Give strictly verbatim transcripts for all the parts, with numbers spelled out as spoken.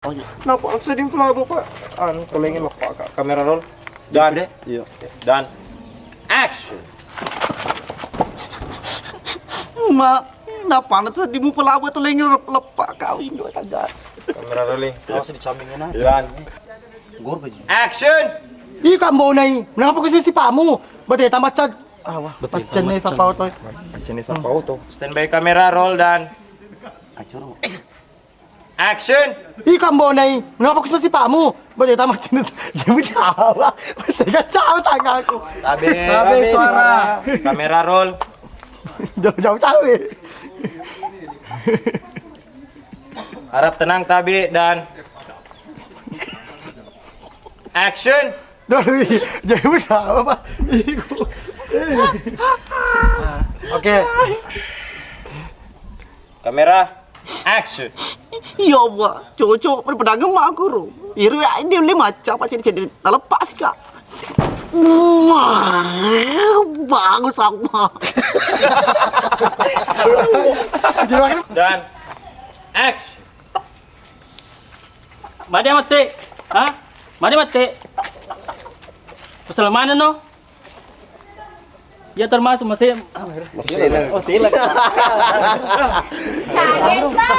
Oh, iya. Napaksa di pelabo, Pak. Anu, tolengin, Pak. Kamera roll. Dan. Iya. Dan. Action. Ma, napana tadi mu pelabo, tolengin, lepak kawin dua taga. Kamera rolling. Awas dicamingin, ah. Dan. Gor gaji. Action. Ih, kambonai. Mengapa kau sisi pamu? Berarti tambah cag. Ah, wah. Berarti pacen nih, sapa oto? Pacen nih, sapa oto? Standby kamera, roll dan. Acuru. Action. Ih, kambonai. Mengapa kau sisi pamu? Berarti tambah cen. Jadi cawa. Cega cawa tanganku. Tabe. Tabe suara. Kamera roll. Jauh-jauh cawe. Harap tenang, Tabe, dan action. Doi, jadi usaha apa? Iku. Oke. Kamera, action. Ya Allah, cocok, pada pedagang mah aku, ro. Iru ya, ini beli macam, macam cedek, nalepas, Kak. Wah, bagus, aku mah. Dan action. Made mate? Ha? Made mate? Pasal mana no? Ya termasuk masih. Masih. Oh, sila. Kaget, Bang.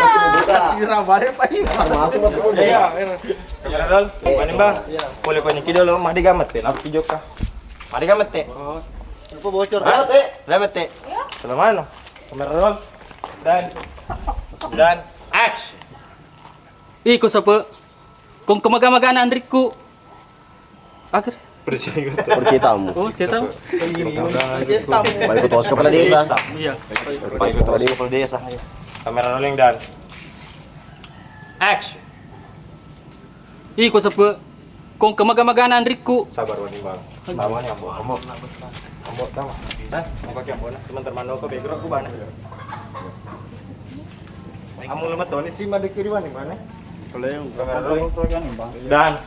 Kasih rabare, Pak. Termasuk masuk. Iya, iya. Kamera roll. Mana, Bang? Boleh kau niki dulu, made gamete, lalu kijok kah? Made gamete. Oh. Lupa bocor. Hah? Made mate? Iya. Pasal mana no? Kamera roll. Dan, dan action. Iko sapa? Kong kemaga-magana anrikku. Akhir. Percaya gitu. Percaya tamu. Oh, saya tahu. Percaya tamu. Baik, ketua kepala desa. Iya. Baik, ketua kepala desa. Kamera rolling dan action. Iko sapa? Kong kemaga-magana anrikku. Sabar wani, Bang. Sabar wani, Ambo. Ambo. Ambo, tama. Nah, mau pakai Ambo, nah. Sebentar, mano ko background ku bana. Ambo lemet, Toni, si madu kiri wani, mana? Kalau yang kamera rolling. Dan,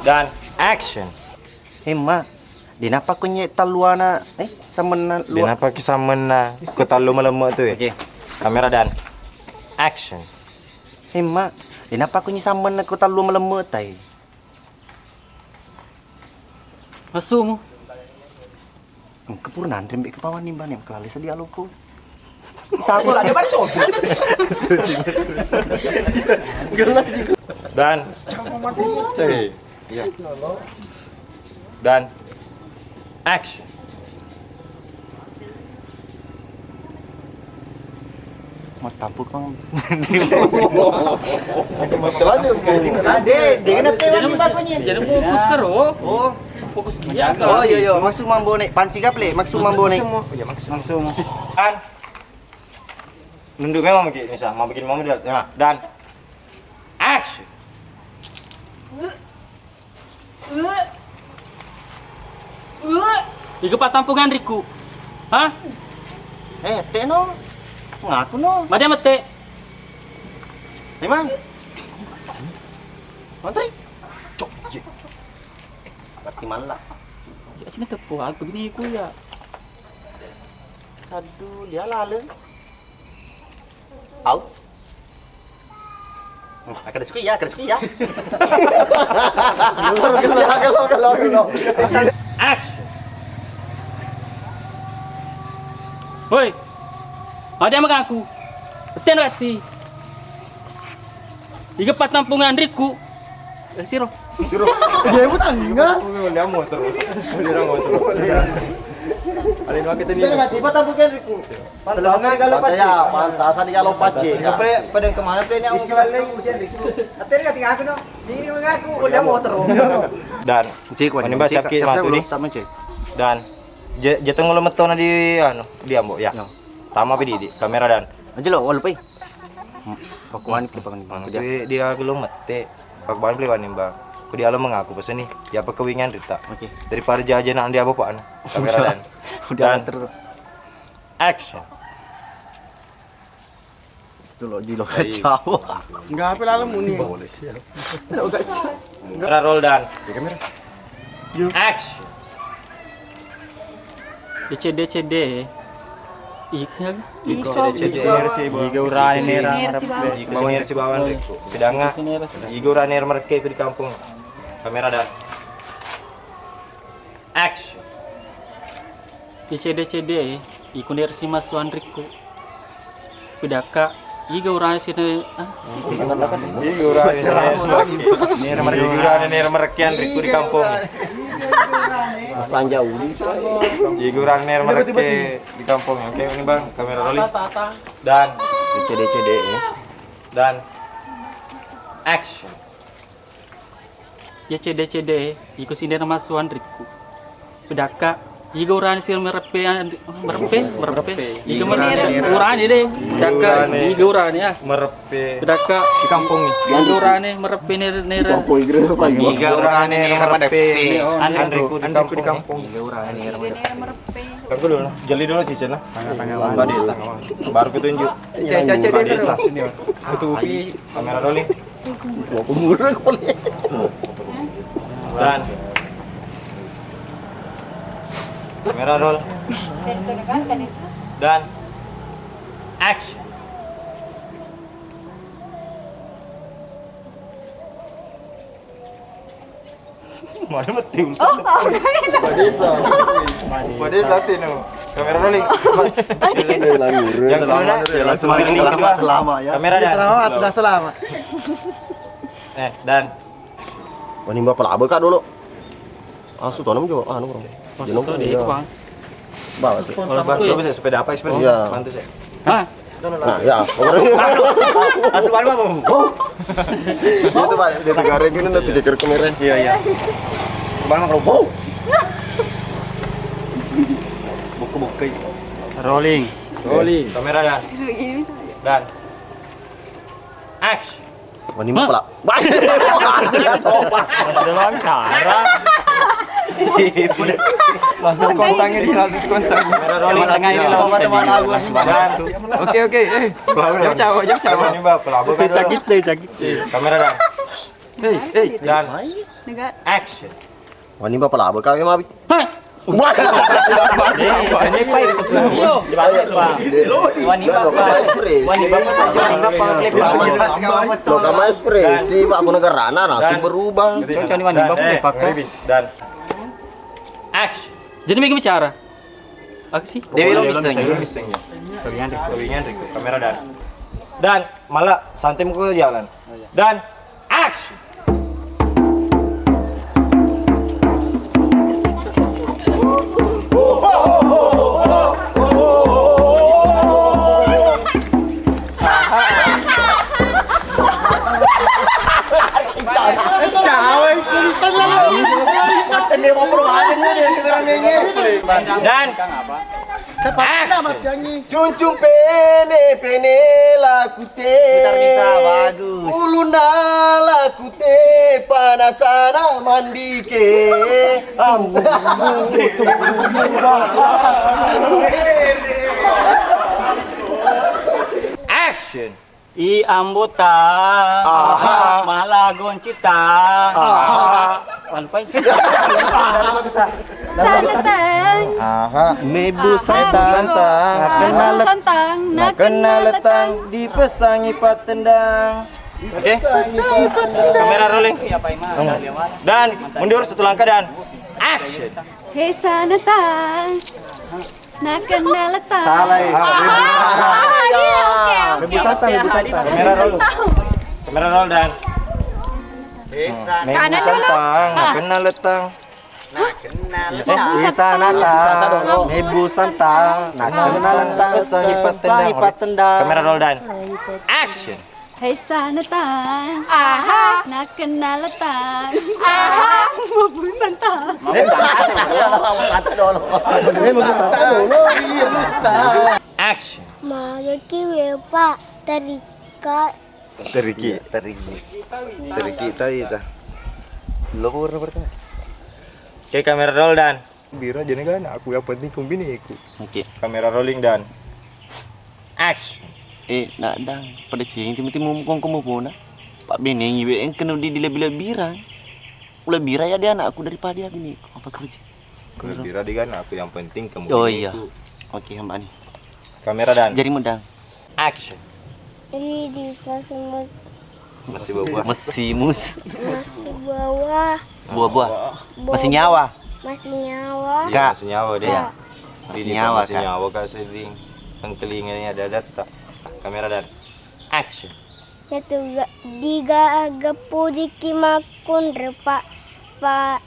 dan action. Hemma, dinapa kunye talluana, eh, samenna lua- Dinapa ki samenna ko tallu malemme tu, ya? Oke. Kamera dan action. Hemma, dinapa kunye samenna ko tallu malemme tai? Masumu. Engka pura nanre mbe' kepawan nimba ne, kelale sedia loko. Satu lagi pada sosis. Dan. Iya. Dan action. Mau tampuk, Bang. Betul aja, Bang. Ade, dia kena tewan di bakonye. Jadi fokus karo. Oh. Fokus dia. Oh, iya, iya, maksud Mambone, panci gaple, maksud Mambone. Iya, maksud. Langsung. Kan. Nunduk memang, Ki, misal mau bikin mau dia. Nah, dan action. Iga pattampungang rikku. Ha? Eh, te no. Ngaku no. Made mette. Memang. Mantri. Cok, iya. Berarti malla. Ya, sini teppu aku bini ku ya. Aduh, dia lale. Au. Kada suka ya, kada suka ya. Gelo, gelo, gelo, gelo. Action. Woi. Ada yang mengaku. Betul berarti. Iga pattampungang rikku. Eh, siro. Siro. Jemu tangga. Udah mau terus. Udah mau terus. Ada yang pakai tadi. Tiba-tiba tampungang rikku. Selama segala pacce. Pantas di kalau pacce. Pada kemana pe yang mau kembali? Ateri kati aku no. Ini aku udah mau terus. Dan. Cek, wani, menimba cek, siap ki, siap, siap, matu di. Sama, cek. Dan. Jateng lo metona di anu, di ambo ya. Tama pi di kamera dan. Aja lo, walaupun. Pakuan ki, pakuan ki. Mangke dia gelo mette. Pakuan pele wani, Bang. Ku dia lo mengaku pesen nih. Ya apa kewingan rita. Oke. Daripada jajanan dia bapakna. Kamera dan. Udah terus. Action. Itu lo jilo kacau. Enggak apa lalu muni. Lo kacau. Kamera roll dan. Di kamera. Action. D C D C D. Iko. Iko. Iga urane nera mareppe. Iko sini sibawa rekku. Pedanga. Iga urane nera marekke ku di kampong. Kamera dan. Action. Icede-cede, iko nera simassu anrikku. Pedakka, iga urane sini, ah? Iga urane nera marekke anrikku di kampong. Masanja uli. Iga urane nera marekke di kampong. Oke, ini Bang, kamera rolling. Dan. Icede-cede, ya. Dan. Action. Iya cede-cede, iko sindena massu anrikku. Pedakka, iga urane sira mereppe anri-, mereppe, mereppe. Iga urane de. Pedakka, iga urane ya. Mereppe. Pedakka, di kampong ni. Iga urane mereppe nera, nera. Iga urane nera mereppe. Anrikku di kampong. Iga urane nera mereppe. Tunggu dulu, nah. Jeli dulu cicil, nah. Tengah-tengah. Baru petunjuk. Cek, cek, cek, Pak Desa. Tutupi. Kamera rolling. Dan. Kamera roll. Dan. Action. Mana mati ulta? Oh, oh, udah. Padesa. Padesa tino. Kamera rolling. Yang kedua, yang kedua. Selamat, selamat ya. Kamera dan. Selamat, sudah selamat. Eh, dan. Wani bapak laba kak dulu. Langsung tonam juga anu, Bro. Jeneng itu, Bang. Bawa sih. Coba saya sepeda apa ekspresi? Iya. Bantu saya. Hah? Nah, ya. Langsung anu apa? Itu Pak, dia tiga hari gini udah tiga kali kamera. Iya, iya. Coba apa? Buka-buka. Rolling. Rolling. Kamera dan. Dan. Action. Wani pala. Sudah wawancara. Langsung kontak ini, langsung kontak. Kamera rolling. Tengah ini sama teman aku. Oke, oke. Eh, jauh cawa, jauh cawa. Ini Mbak, pelabur. Sakit deh, sakit. Kamera dah. Hei, hei, dan action. Wani bapak laba kawin mabit. Hah? Wah. Ini Pak, wani bapak. Wani bapak. Lo kama ekspresi, Pak, aku negarana langsung berubah. Cocok nih wani bapak, Pak. Dan action. Jadi, mega bicara. Apa sih? Dewi lo miseng. Dewi lo miseng, ya. Kawingan, Riko. Kamera dan. Dan malah santai muka jalan. Dan action. Cawe, tulisan lah. Macam dia mau perubahan dia, dia kegerangannya. Dan action. Cuncung pene, pene lakute. Gitar bisa, bagus. Uluna lakute, panasana mandike. Au. Action. I ambota. Aha. Mala goncita. Aha. Wan pai. Sanetang. Aha. Mebu santang. Mebu santang. Nakenna letang. Nakenna letang. Dipesangi patendang. Oke. Pesangi patendang. Kamera rolling. Dan mundur satu langkah dan action. Hei sanetang. Nakenna letang. Salah, ya. Ah, iya, oke, oke, oke. Mebu santang, mebu santang. Kamera roll. Kamera roll dan. Kanan dulu. Santang, nakenna letang. Nakenna letang. Mebu santang. Mebu santang. Nakenna letang. Pesangi patendang. Kamera roll dan. Action. Hei sanetang. Aha. Nakenna letang. Aha. Mebu santang. Eh, bagus. Satu dulu. Eh, bagus, satu dulu. Iya, Ustaz. Action. Magaki wepa terika. Teriki. Teriki. Teriki tadi ta. Lo warna pertama. Oke, kamera roll dan. Bira jane kan aku yang penting kumbini aku. Oke. Kamera rolling dan action. Eh, nak dang, pada cing timu-timu mukong komo pona. Pak beneng iwe engkeno di, di lebih-lebih bira. Lebih bira ya dia anakku daripada ya biniku. Apa kerja? Lebih bira di kan aku yang penting kamu. Oh iya. Oke, hamba nih. Kamera dan. Jari mudang. Action. Ri di pas mus- Masih bawa. Masih mus. Masih bawa. Buah-buah. Buah. Masih nyawa. Masih nyawa. Iya, Kak. Masih nyawa deh. Kak. Masih nyawa, Kak. Masih nyawa, Kak, sedih. Engkelingnya ada data. Kamera dan. Action. Yatu ga-, diga aga pujiki makkunre, Pak. Pak.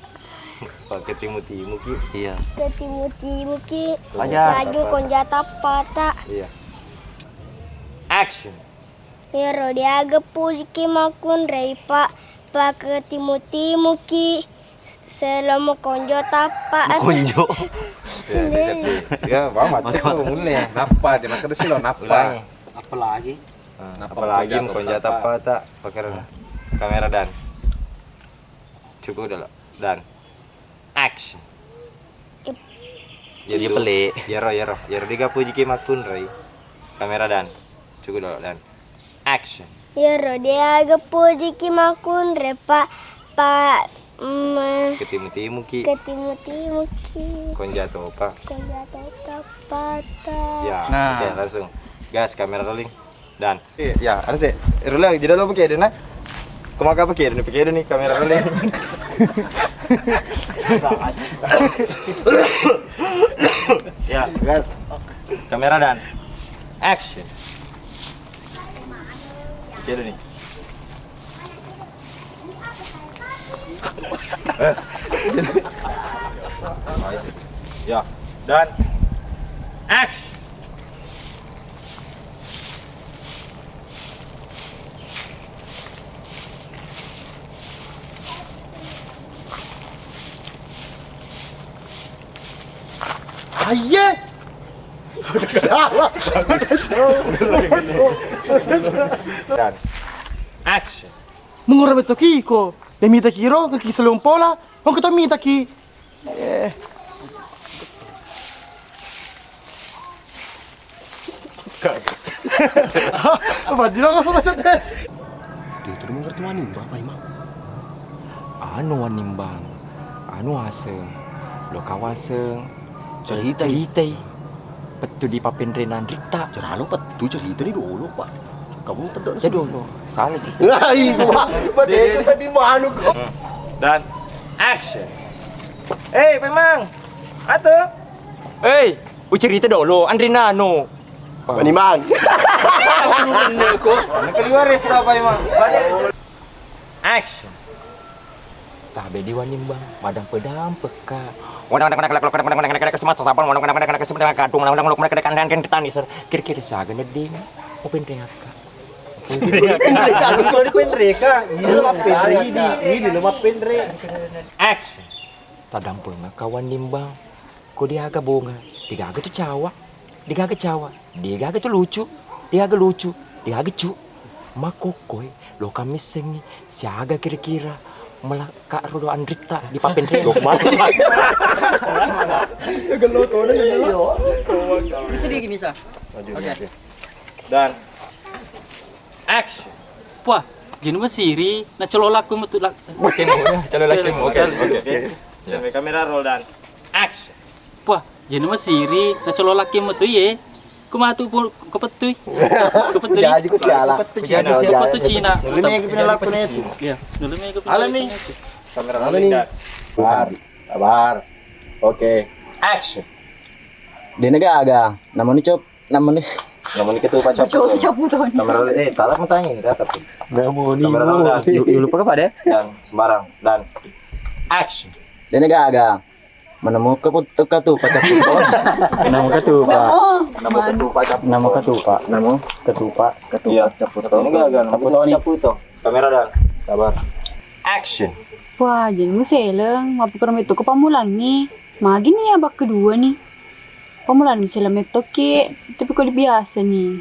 Pak ketimu-timu ki. Iya. Ketimu-timu ki. Aja. Laju konja tappata. Iya. Action. Iyaro diaga pujiki makkunrei, Pak, paketimu-timuki selama konjo tappa. Konjo. Siap, siap, siap. Ya, Bang, macet tuh, mulai. Nappa, jangan kena sih lo, nappa. Ulangi. Apalagi? Ah, nappa apalagi konjo tappa. Konjo tappa, tak? Pakai kamera dan. Cukup dulu. Dan. Action. Ip. Iya, iya, tuh. Pele. Iyaro, iyaro. Iyaro diga pujiki makkunrei. Kamera dan. Cukup dulu, dan. Action. Iyaro diaga pujiki makkunre, Pak. Pak, mm, ketimu-timuki. Ketimu-timuki. Konja topa. Konja topa, Pak. Ya, nah. Oke, langsung. Gas, kamera rolling. Dan. Iya, anu sih, Rula, jadi lo pakai deh, nah. Kemaka pakai deh, pakai deh nih kamera Rula. Ya, gas. Kamera dan action. Pakai deh nih. Eh. Ya, dan action. Aye. Dan action. Mengura beto kiko. Dia mita kiro ke kisah lompola. Kau kita mita ki. Eh. Apa dia ngomong macam teh? Dia itu mengerti wanimbang, Pak Imam. Anu wanimbang, anu aseng, lo kawaseng, ceritai. Ceritai. Pettu di pappenrena anritta. Ceralo pettu cerita di dolo, Pak. Kamu tedok. Jadi dolo. Salah sih. Lah, iya, Pak. Berarti sedih manu kok. Dan action. Eh, Pemang. Atu. Eh, ucerita dolo, Andri Nano. Pani Mang. Bener kok. Keluar resa, Pak Imang. Action. Tabe di wanimbang, madampe-dampekka. Kira-kira siaga nedding, oh, penrengakka. Penreka, betul di penreka. Ini lo mappenre, ini, ini lo mappenre. Action. Tadampengakka wanimbang. Ko degaga bonga, degaga tu cawa, degaga cawa, degaga tu lucu, degaga lucu, degaga cu. Makkokkoe loka missengngi siaga kira-kira melakka rodo anritta di pappenreng. Itu dia gini, Sa. Oke. Dan action. Wah, gini masiri, na celo laku metu lak-, Oke, celo laku, oke, oke. Sampai kamera roll dan action. Wah, jadi masiri, na celo laki metu ye. Ku matu pu-, ku pettui. Ku pettui. Jaji ku siala. Ku pettui Cina. Ku pettui Cina. Dulu mega pina laku netu. Iya, dulu mega pina laku netu. Kamera rolling dan. Sabar, sabar. Oke. Action. Dena gaga, namanya cop, namanya. Namanya ketupat caputo. Caputo. Kamera rolling, eh, salah mau tanya ini, kata. Namanya. Kamera rolling dan. Lu, lu lupa apa deh? Dan sembarang dan action. Dena gaga. Menemuka put-, katupa caputo. Menemuka tupa. Oh, menemuka tupa caputo. Menemuka tupa. Menemuka tupa. Katupa. Iya. Caputo. Ini gagal. Caputo nih. Caputo. Kamera dan. Sabar. Action. Wah, jadi museleng. Mappukara metto ko pammulangngi. Magi ni abak kedua ni. Pammulangngi museleng metto ki. Tapi ko biasa ni.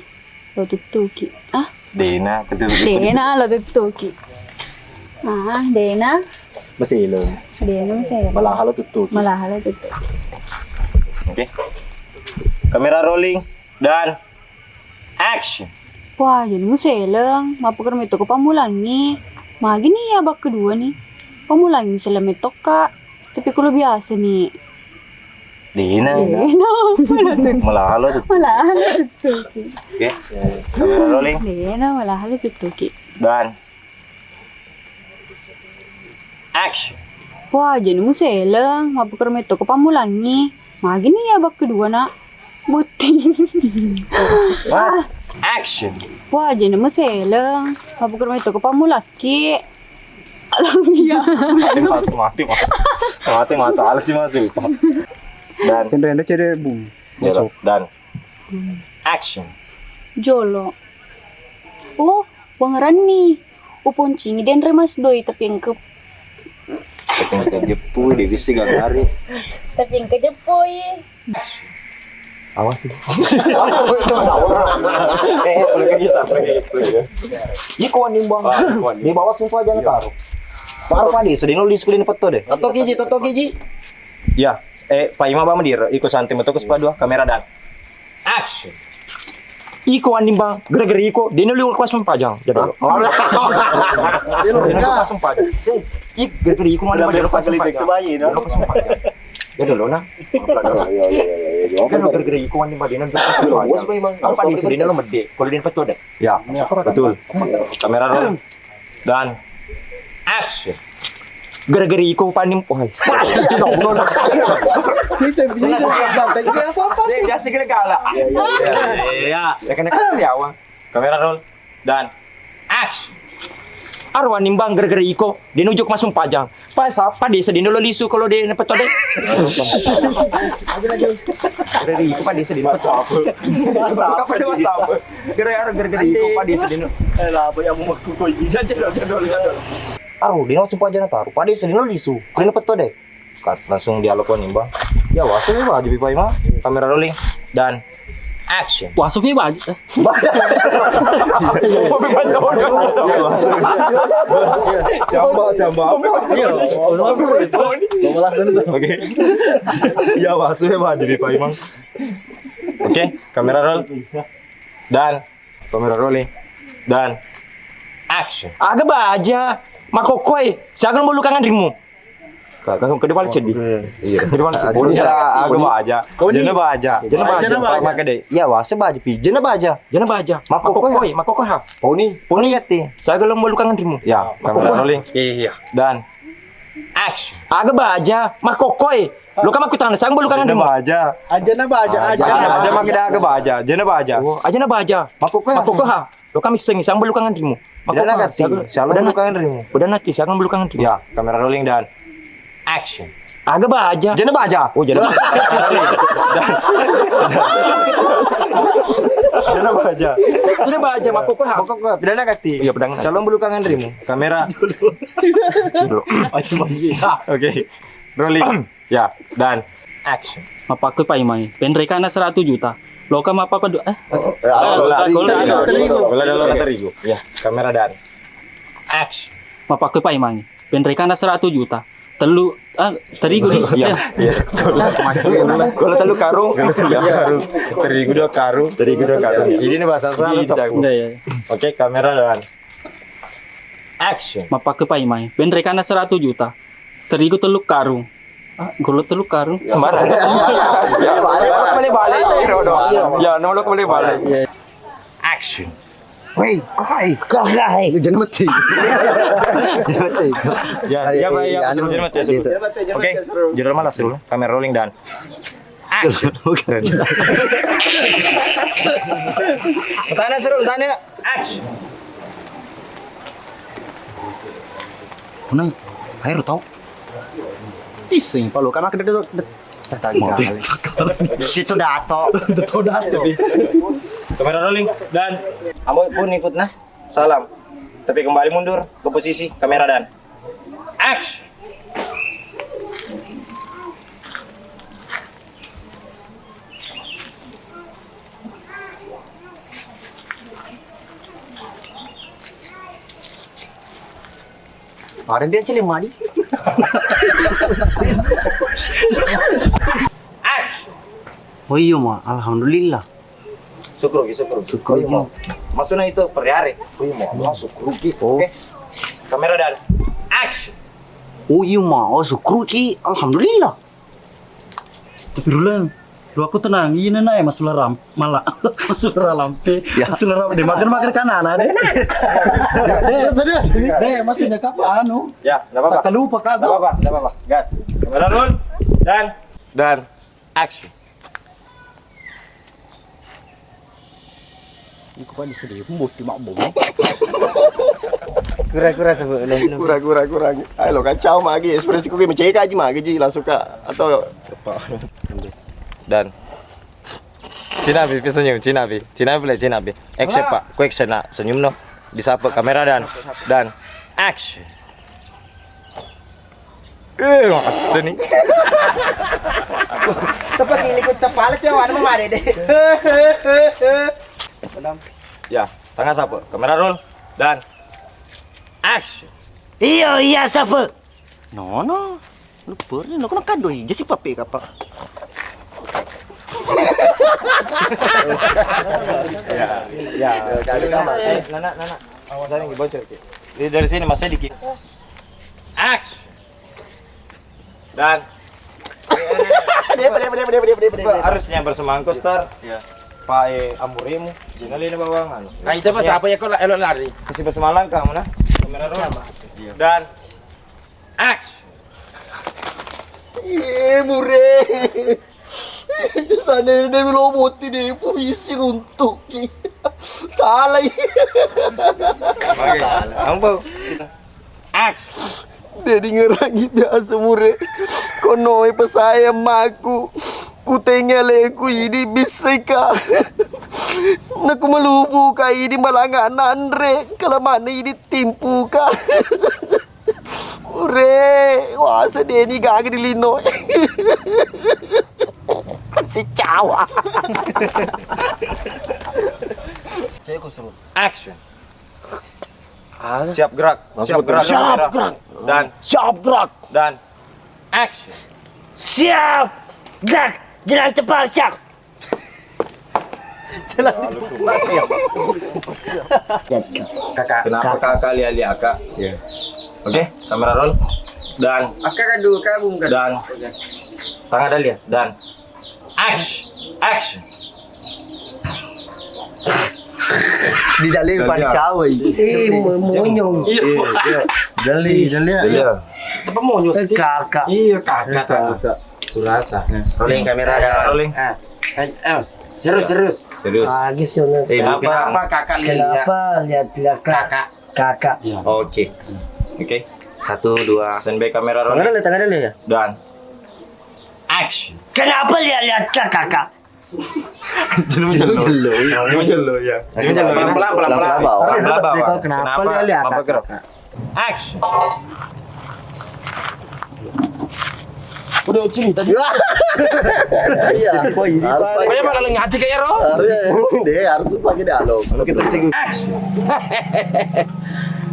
Lo tuttuki. Ah? Dena, ketutuki. Dena lo tuttuki. Ah, dena. Masih lo. Dena masih. Malaha lo tuttuki. Malaha lo tuttuki. Oke. Kamera rolling dan action. Wah, jadi museleng. Mappukara metto ko pammulangngi. Magi ni abak kedua ni. Pammulangngi museleng metto ka. Tapi kalau biasa ni. Dena. Dena. Malalo tu. Malalo tu. Oke. Kamera rolling. Dena, malalo tu ki. Dan action. Wah, jadi museleng, mappakero metto ko pammulangi. Magini ya bak kedua nak. Botting. Mas, action. Wah, jadi museleng, mappakero metto ko pammulaki. Alam ya. Mati, mati, mati. Mati masalah sih, Mas. Dan Tenda-tenda cede bung. Jolo. Dan action. Jolo. Oh, wangeranni. Uponcingi denre Mas Doi, tapi engke. Tapi engke jeppu, di bisi gagari. Tapi engke jeppoi. Awas sih. Eh, eh, lagi start, lagi, lagi. Iko wanimbang. Ah, iko wanimbang. Di bawah sumpah jangan taruh. Baru padi, sedino di sekolah ini peto deh. Tato kiji, tato kiji. Ya, eh, Pak Ima Bama Dira, iko santai metto ko sepadua, kamera dan action. Iko wanimbang, gara-gara iko, dena lu kelas sempajang. Jadi lo. Dena lu kelas sempajang. Eh, ik, gara-gara iko wanimbang, dena lu kelas sempajang. Dena lu kelas sempajang. Jadi lo, nah. Iya, iya, iya, iya. Kan lo gara-gara iko wanimbang, dena lu kelas sempajang. Apa di sini lo mede? Kalau dena peto deh. Ya, betul. Kamera roll. Dan action. Gara-gara iko paning pohai. Biasa kira galak. Iya, iya, iya. Iya. Ya kena kasih ya, Wang. Kamera roll. Dan action. Arwah nimbang gara-gara iko, dia nujuk masuk pajang. Pas apa dia sedih dulu lisu kalau dia dapat tode. Gara-gara iko, Pak, dia sedih. Apa dia WhatsApp? Gara-gara, gara-gara iko, Pak, dia sedih. Eh, lah, apa yang mau aku koi? Jangan, jangan, jangan, jangan. Aduh, dia langsung pajana taruh. Pak, dia sedih lisu. Kena peto deh. Kat-, langsung dialog ko nimbang. Ya, wasu ya, baju pipai mah. Kamera rolling. Dan action. Wasu pi baju. Eh. Siapa, siapa? Iya. Oke. Ya, wasu ya, baju pipai mah. Oke, kamera roll. Dan kamera rolling. Dan action. Aga baja, makokoi, siaga bolu kangan rimu. Ka-, ka-, kedua balik cedi. Iya. Kedua balik cedi. Iya, aga baja. Jena baja. Jena baja. Jena baja. Maka deh. Iya, wase baja pi. Jena baja. Jena baja. Makokoi, makokoi ha. Poni. Poni yati. Siaga bolu kangan rimu. Ya, makokoi. Kamera rolling. Iya, iya. Dan action. Aga baja, makokoi. Lo kama kutana sang bolu kangen. Ajana baja. Ajana baja, ajana baja. Ajana makeda aga baja. Ajana baja. Oh, ajana baja. Makoko ha. Makoko ha. Lo kami sengi sang bolu kangen rimu. Makoko ha. Siapa bolu kangen rimu? Udah nanti sang bolu kangen rimu. Ya, kamera rolling dan action. Aga baja. Ajana baja. Oh, ajana baja. Ajana baja. Ajana baja, makoko ha. Makoko ha. Pidana kati. Iya, pedang. Salon bolu kangen rimu. Kamera. Oke. Rolling. Ya, dan action. Mappakko paimai. Penrekana seratus juta. Loka mappakko du-, eh? Oh, eh, ah, gola, gola, gola, gola, terigu. Ya, kamera dan action. Mappakko paimai. Penrekana seratus juta. Telu, ah, terigu nih. Iya, iya. Gola, gola telu karung. Gola telu karung. Terigu dua karung. Terigu dua karung. Ini nih bahasa salah. Iya, iya. Oke, kamera dan action. Mappakko paimai. Penrekana seratus juta. Terigu telu karung. Ah, gola telu karung. Sembarang. Ya, balik, balik, balik. Ya, nomor balik, balik. Iya. Action. Woi, kai, kai. Jangan mati. Jangan mati. Ya, ya, Pak, ya, anu, jangan mati. Oke, judul malas dulu. Kamera rolling dan action. Bukan. Tana seru, tana. Action. Kunang, air tau. Iseng, palu kan aku udah, udah, udah, udah, udah. Situ dato. Dato, dato. Kamera rolling dan Ambo pun ikut nah. Salam. Tapi kembali mundur ke posisi kamera dan action. Ada dia cili mani. Action. Oh iya, Ma. Alhamdulillah. Syukur, syukur. Syukur, Ma. Maksudnya itu per hari. Oh iya, Ma. Allah syukur ki. Oh. Oke. Kamera dan action. Oh iya, Ma. Oh, syukur ki. Alhamdulillah. Tapi Ruleng, lu aku tenang, ini naik masuk leram, malah masuk leram, pe, ya, masuk leram, deh, makan, makan kanan, deh. Deh, serius, deh, masih dekat apa, anu? Ya, nggak apa-apa. Tak lupa, Kak. Nggak apa-apa, nggak apa-apa. Gas. Kamera roll, dan, dan action. Iko kan sedih, pun boti mak bom. Kura-kura sebelum. Kura-kura kurang. Ayo lo kacau magi, ekspresi ku macam kaji magi ji langsung, Kak. Atau dan Cina bi, senyum, Cina bi. Cina bi, Cina bi. Action, Pak. Ku action nak, senyum no. Disapa kamera dan, dan action. Eh, maksud ni. Tepat ini ku tepala coba mana mare deh. Ya, tangan siapa? Kamera roll dan action. Iyo, iya, siapa? No, no. Lupa ni, no, kena kado aja si pape kapa. Ya, ya. Kado kapa? Eh, nana, nana. Awas, ini bocor sih. Dari, dari sini masih dikit. Action. Dan dia, dia, dia, dia, dia, dia, dia, dia. Harusnya bersemangkos, Tar. Ya. Pak, eh, amuremu. Jangan lina bawang, anu. Nah, itu pas apa ya, kok elo lari? Kasih bersemalangkah, mana? Kamera roll. Iya. Dan action. Iye, mure. Sana dia belum boti deh, pun isi runtuk. Salah. Oke. Salah. Ampun. Action. Dia dengerangi biasa mure. Kono e pesai ammaku. Kutengngi aleku idi bissai ka. Naku malubu ka idi malanga nanre. Kalamanna idi timpu ka. Ure, wasa deni gaga di lino. Si cawa. Cek kusrut. Action. Siap gerak. Siap gerak. Siap gerak. Dan siap gerak. Dan action. Siap gerak. Jalan cepat, siap. Jalan. Kakak. Kenapa kakak lihat-lihat, Kak? Iya. Oke, kamera roll. Dan kakak dulu, Kak, bukan. Dan tangan ada lihat. Dan action. Action. Di dalam pada cawe. Eh, monyong. Iya. Jali, jali. Iya. Apa monyong sih? Kakak. Iya, kakak. Kakak. Kurasa. Rolling kamera ada. Rolling. Ah. Eh, eh, serius, serius. Serius. Lagi sih. Eh, kenapa kakak lihat? Kenapa lihat-lihat kakak? Kakak. Iya. Oke. Oke. Satu, dua. Standby kamera rolling. Tangan dulu, tangan dulu ya. Dan action. Kenapa lihat-lihat kakak? Jello, jello. Jello, ya. Pelan-pelan, pelan-pelan. Pelan-pelan, Bang. Kenapa lihat-lihat kakak? Action. Udah ucing tadi. Iya. Harus pakai. Pokoknya malah ngati kayak ro. Harus, deh, harus pakai dialog. Action.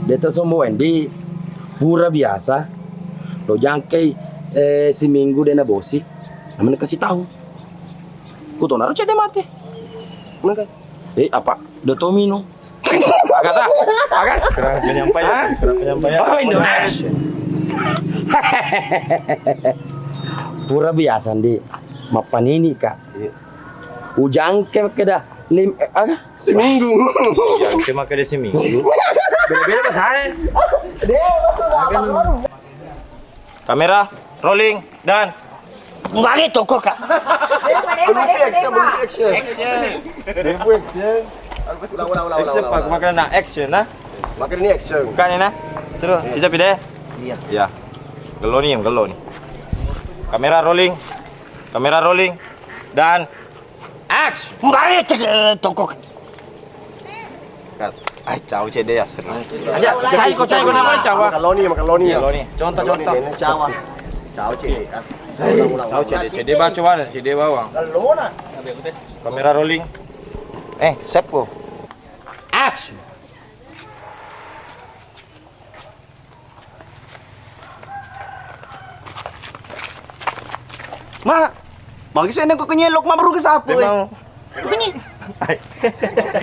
Deta somo Wendy pura biasa. Lo jangkai, eh, seminggu dena bosi. Namanya kasih tahu. Kutonaro cedde mate. Maka. Eh, apa? Udah tomino. Agak sah. Agak. Kurang penyampaian. Hah? Kurang penyampaian. Oh, ini. Pura biasa, Ndi. Mappanini, Kak. Iya. Ujangke makkeda lim-, eh, aga? Seminggu. Ujangke makkeda seminggu. Beda-beda bahasa, eh. Kamera, rolling, dan. Mari toko, Kak. Belum action, belum action. Action. Belum action. Ulang, ulang, ulang, ulang, ulang. Action, Pak. Makan nak action, nah. Makan ini action. Bukan ini, nah. Seru. Iya. Sisa pide. Iya. Ya. Gelo nih, gelo nih. Kamera rolling. Kamera rolling. Dan action. Mari toko. Ai, cau cedde ya, seru. Aja, cai ko, cai ko, nama cau? Makaloni, makaloni. Makaloni. Contoh, contoh. Ini cau. Cau cedde kan. Ulang, ulang, ulang. Cau cedde, cedde baco mana? Cedde bawang. Kamera rolling. Eh, seppo. Action. Ma, magi so enang ko kenyelok, ma, baru ke sapu, eh. Mau. Kunyi.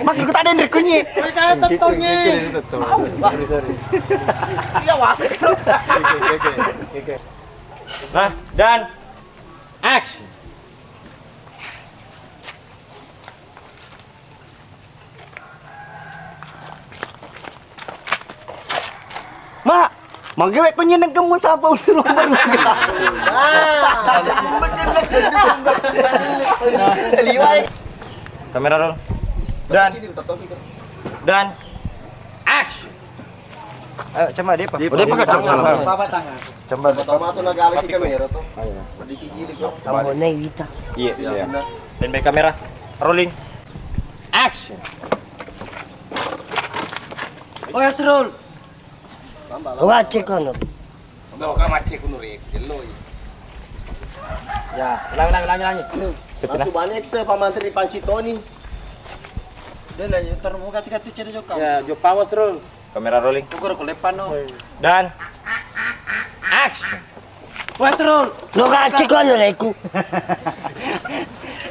Magi ko tak ada yang kunyi. Kau kan tetongnya. Sorry, sorry. Iya, wasa. Oke, oke, oke. Nah, dan action. Mak, manggewe ko nyeneng kamu sapa usur baru. Liwai. Kamera roll. Dan. Dan. Action. Eh, coba dia, Pak. Udah pakai tangan. Coba. Otomatis nagala ki kamera tuh. Ayo. Sedikit gili kok. Tambah naik kita. Iya, iya. Dan baik kamera. Rolling. Action. Oh, ya, Srul. Wacce kono. Lo ka macce kuno re, jello. Ya, ulangi, ulangi, ulangi, ulangi. Langsung balik se Pak Mantri Pancitoni. Dia lah, ya, terbuka tiga tiga cedde jokka. Ya, joppa Wasrul. Kamera rolling. Ukur kulepan no. Dan action. Wasrul. Lo ka cikono leku.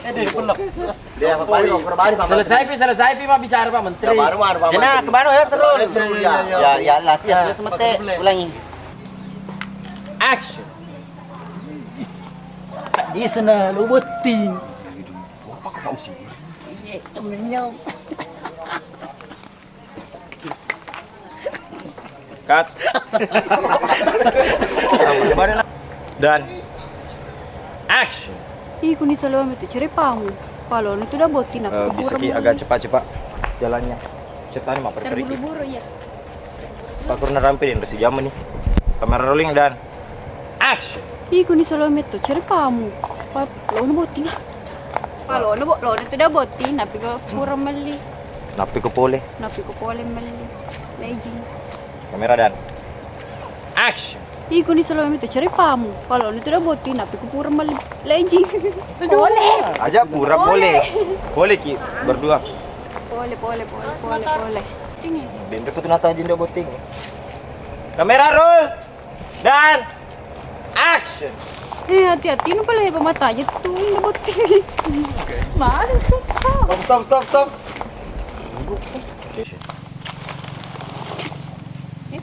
Eh, deh, pelok. Dia apa balik, ukur balik, Pak Mantri. Selesai pi, selesai pi, Pak, bicara Pak Menteri. Ya, baru, baru, Pak Mantri. Kena kemana ya, Srul? Iya, iya, iya. Ya, ya, lah, sih, ya, semete, ulangi. Action. Di sana lo botting. Apa kau sih? Iya, temennya. Cut. Dan action. Ih, kuni selalu itu cerepamu. Kalau itu udah botting, eh, bisa ki agak cepat-cepat jalannya. Ceritanya mah perkeri. Terburu-buru, iya. Pak Kurna rampe dan resi jamu nih. Kamera rolling dan action. Ih, kuni solo metto cerepamu. Pa-, lona botting ah. Pa lona bo-, lona tu dah botting, napi ko pura melli. Napi ko pole. Napi ko pole melli. Legend. Kamera dan action. Ih, kuni solo metto cerepamu. Pa lona tu dah botting, napi ko pura melli. Legend. Pole. Aja pura pole. Pole ki berdua. Pole, pole, pole, pole, pole. Ini. Benda ko tu nata jenda botting. Kamera roll. Dan action. Eh, hati-hati, nu pale pemata aja tuh, ini botting. Mana tuh? Stop, stop, stop, stop.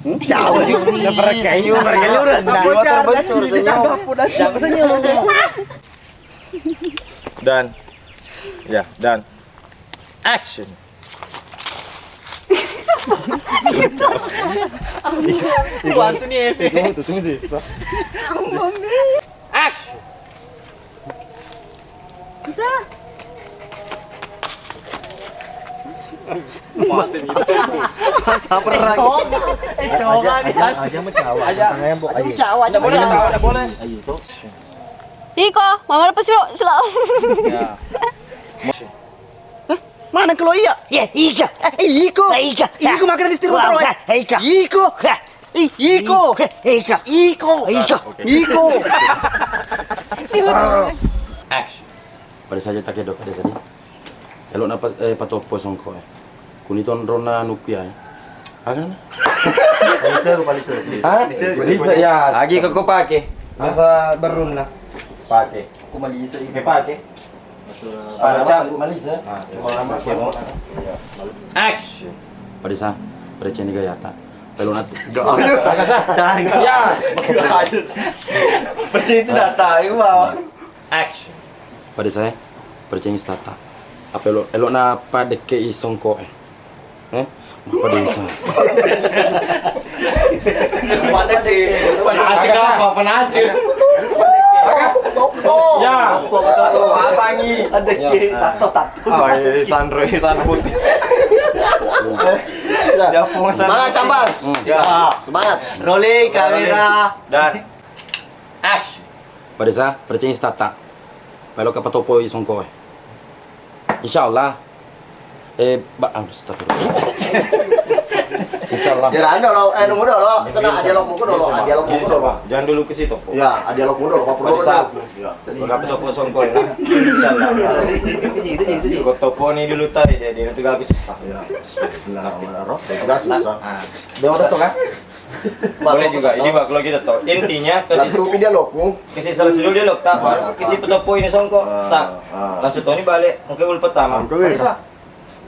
Hmm? Jauh. Udah berkayuran. Udah terbentur senyum. Siapa senyum? Dan ya, dan action. Bantu nih efek. Itu tuh sih. Action. Bisa. Masa perang. Eh, coba nih. Aja, aja, aja mencawa. Aja. Tangannya, Mbok. Aja mencawa, aja boleh, aja boleh. Ayo, tuh. Iko, mama lepas dulu, selo. Ya. Hah? Mana kalau iya? Ya, iko. Eh, iko. Ya, iko. Iko makan di setir motor, wah. Iko. Iko. Ih, iko. Iko. Iko. Iko. Action. Pada saja tak kedok, pada saja. Elo napa, eh, patopo songko, eh. Kuni tonrona nuku ya, eh. Aga na? Palise, palise. Hah? Palise, palise. Palise, ya. Agi koko pake. Masa berunna. Pake. Aku malise. Oke, pake. Masa. Pada apa? Malise. Nah, cuma nama. Action. Pada sa, pada ceni gayata. Pelo nat. Ya. Persis itu data, itu mau. Action. Pada saya, percaya stata. Apa elo, elo napa dekke isongko, eh? Eh? Apa desa? Mana sih? Penace apa? Penace. Ya. Pasangi. Ada ke tato, tato. Oh, iya, iya, Sandro, iya, Sandro putih. Ya, pengusaha. Semangat, Cambang. Hmm. Ya. Semangat. Rolling kamera. Dan action. Pada sa, percaya stata. Pelo kapatopoi songko, eh. Insyaallah. Eh, ba-, aduh, astagfirullah. Insyaallah. Ya, anu, lo, eh, nunggu dulu. Sana, ada lo buku dulu, ada lo buku dulu. Jangan dulu ke situ, Po. Ya, ada lo buku dulu, Pak Purwo. Pada saat. Ya. Berapa toko songkol, nah? Insyaallah. Itu, itu, itu, itu. Kau toko ni dulu tadi, dia, dia itu gak susah. Ya. Bismillahirrahmanirrahim. Gak susah. Ah. Dia orang tu kan? Boleh juga. Ini, Pak, kalau kita tahu. Intinya, kasih. Langsung dia lo, Bu. Kasi salah sidul dia lo, tak, Pak. Kasi petopo ini songko, tak. Langsung toni balik, mungkin ul pertama. Bisa.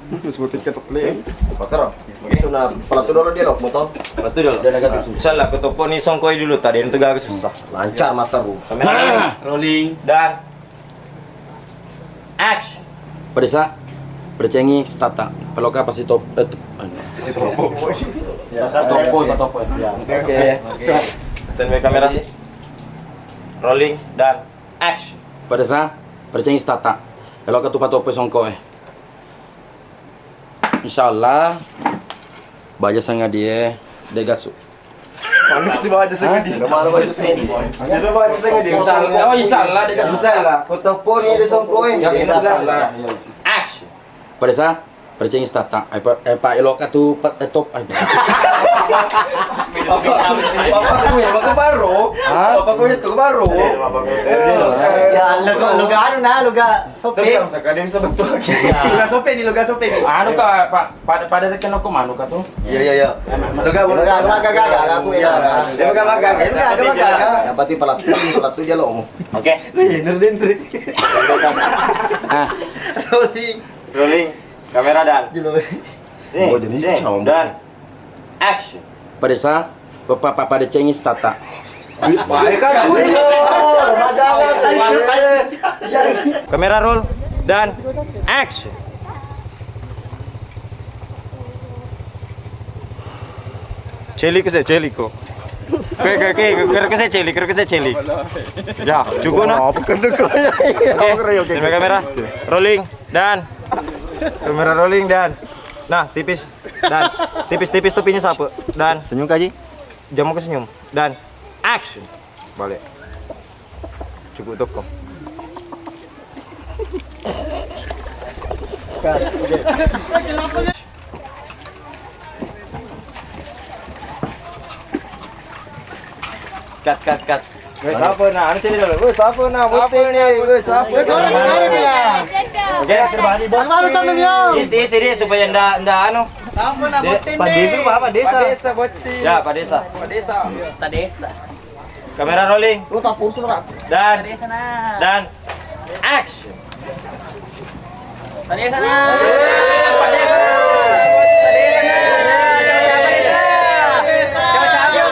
Terus mau tiket tok le. Pakar. Suna, pelatu dulu dia lo, motor. Pelatu dulu. Dia agak susah lah, petopo ini songko dulu tadi, itu agak susah. Lancar mata, Bu. Kamera rolling dan action. Pada sa, percengi stata. Peloka pasti top, eh, top. Pasti top. Patoppo, patoppo. Ya, oke. Oke. Standby kamera. Rolling dan action. Pada sa, pada cengis tata. Eloka tu patoppo songko e. Insyaallah baja sangadie de gasu. Mana si baja sangadie? Hah? Mana baja sangadie? Itu baja sangadie. Insyaallah, oh, insyaallah de gasu. Insyaallah. Patoppo ni de songko e. Ya, insyaallah. Action. Pada sa, pada cengis tata. Eh, pa, eh, pa, eloka tu pa, eh, top, eh. Bapak, bapak gue, bapak baru. Hah? Bapak gue itu baru. Ya, lo, lo gak anu nah, lo gak sope. Tapi yang sekarang bisa betul. Lo gak sope ni, lo gak sope ni. Anu ka, Pak, pada, pada reken aku manu ka tu. Iya, iya, iya. Lo gak, lo gak, gak, gak, gak, aku ya. Dia gak, gak, gak. Lo gak, gak, gak. Yang penting pelatih, pelatih dia lo. Oke. Bener, Dendri. Ah. Rolling. Rolling. Kamera dan. Gila. Nih, oh, jadi nih, campur. Dan action. Pada sa, pa, pa, pa, pada cengis tata. Baik kan gue. Kamera roll dan action. Celi ke saya, celi ko. Oke, oke, oke, kira ke saya celi, kira ke saya celi. Ya, cukup nah. Apa kena kau ya? Oke, oke, oke, oke. Kamera, kamera. Rolling. Dan kamera rolling dan. Nah, tipis. Dan tipis-tipis topinya sapu. Dan senyum kaji. Jamu ke senyum. Dan action. Balik. Cukup toko. Cut, cut, cut. Wes, apa nah? Anu cari dulu. Wes, apa nah? Botting nih. Wes, apa? Wes, orang, orang ya. Oke. Apa lu sambil yo? Isi, isi dia supaya ndak, ndak anu. Apa nah? Botting nih. Pak Desa, Pak Desa. Pak Desa, botting. Ya, Pak Desa. Pak Desa. Pak Desa. Kamera rolling. Lu tak kurus, Pak. Dan, dan action. Pada sana. Pada sana. Pada sana. Coba, coba, coba.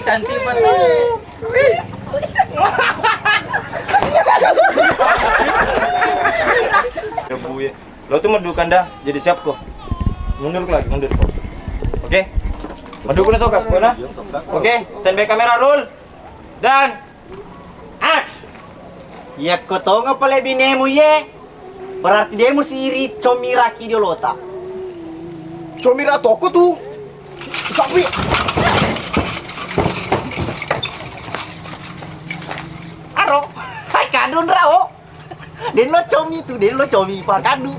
Cantik banget. Ya, Bu, ya. Lo tu medukan dah, jadi siap ko. Mundur lagi, mundur ko. Oke. Medukan sokas ko nah. Oke, standby kamera roll. Dan action. Yakko tonga pale binemu ye, berarti demu siri comira ki diolota. Comira toko tu. Sapi. Aro, hai kadun rao. Denlo comi tu, denlo comi pakadu.